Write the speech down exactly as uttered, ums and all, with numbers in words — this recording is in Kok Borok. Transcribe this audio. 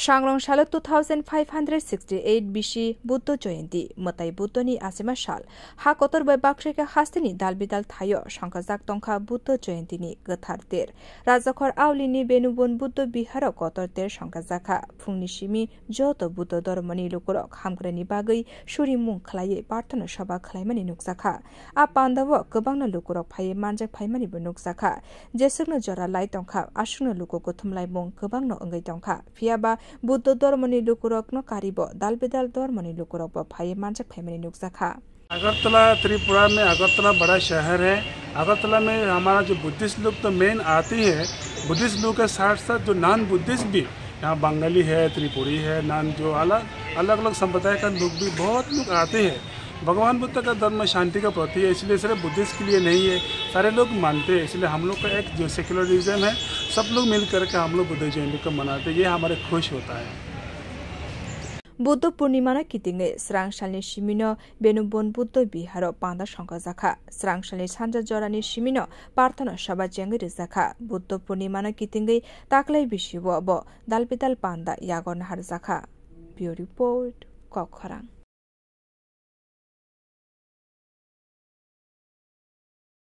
Sangrong salo two thousand five hundred sixty eight bisi Buddho Jayanti, mwtai Buddhoni achima sal. Ha kotor bai bakhrika hasteni dal bidal thaio songkajak tongkha Buddho Jayantini kwthar ter. Rajakhor Aulini Benubon Buddho Biharo kotor ter songkajakha. Phungni simi joto Buddho dormoni lukurok hamkraini bagwi surimung khlaiwi prarthana sabha khlaimani nukjakha. A pandao kwbangno lukurok phaiwi manjak phaimanibo nukjakha. Jeswkno jora lai tongkha, aswkno luku kuthumlaimung kwbangno wngwi tongkha. Phiyaba Buddho dormoni lukurokno karibo dal bidal dormoni lukurokbo phaiwi manjak phaimani nukjakha. Agartala त्रिपुरा में अगरतला बड़ा शहर है। अगरतला में हमारा जो बुद्धिस्ट लोग तो मेन आते हैं, बुद्धिस्ट लोग के साथ साथ जो नॉन बुद्धिस्ट भी, यहाँ बंगाली है, त्रिपुरी है, नॉन जो अलग अलग अलग संप्रदाय का लोग भी बहुत लोग आते हैं। भगवान बुद्ध का धर्म शांति का प्रतीक है, इसलिए सिर्फ बुद्धिस्ट के लिए नहीं है, सारे लोग मानते हैं। इसलिए हम लोग का एक जो सेकुलरिज्म है, सब लोग मिल करके हम लोग बुद्ध जयंती को मनाते हैं, ये हमारे खुश होता है। Buddho Purnima no kitingwi srangsalni simino Benubon Buddho Biharo panda songkajakha. Srangsalni sanja jorani simino prarthana sabha chengwi rwjakha. Buddho Purnima no kitingwi taklai bisio bo dalbidal panda yago naharjakha. Bureau Report, Kokkhorang.